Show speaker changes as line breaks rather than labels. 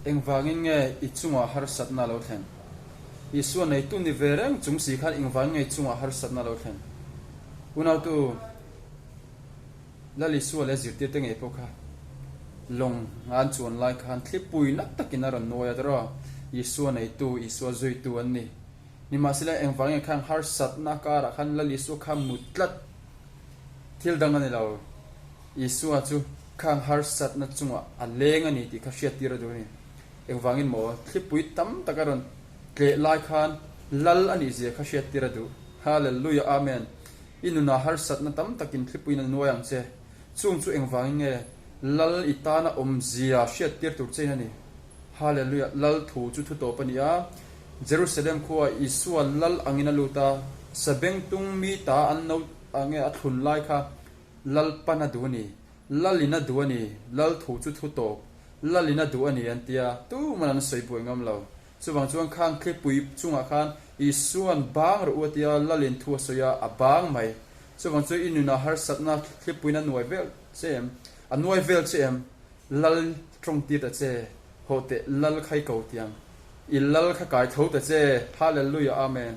Engvangin nge i chungah harsatna a lo thlen? Isua neitu ni ve reng chung si khan engvangin nge i chungah harsatna a lo thlen? Unautu, Lal Isua leh zirtirte ngei pawh kha lawng an chuan lai khan thlipui nak takin a rawn nuai a tawrh a, Isua neitu, Isua zuitu an ni. Nimahsela engvangin khan harsatna karah khan Lal Isua kha mut tlat thil dang a ni lo. Isua chu khang harsatna chungah a leng a ni tih kha hriattir a duh a ni. Engvangin maw thlipui tam tak a rawn tleh lai khan Lal a nih zia kha hriattir a duh. Hallelujah Amen. I nunah harsatna tam takin thlipuiin a nuai ang che. Chung chu engvangin nge Lal i tana awmzia hriattir tur chein a ni? Hallelujah! Lal thu chu thu tawp a ni a. Jerusalem khuaah Isua Lal angin a lut a, sabengtung mi ta an no nge a thlun lai kha Lal pan a duh a ni. Lalin a duh a ni. Lal thu chu thu tawp. Lalin a duh a ni an tia, tuman an sawi buai ngam lo. Chuvang chuan khang thlipui chungah khan Isua'n bang rawh u a tia Lalin thu a sawi a, a bang mai. Chuvang chuan i nunah harsatna thlipuiin a nuai vel che em? A nuai vel che em? Lal tawng tir ta che, hawh teh Lal khai ko tiang. I Lal kha kai tho ta che. Hallelujah Amen.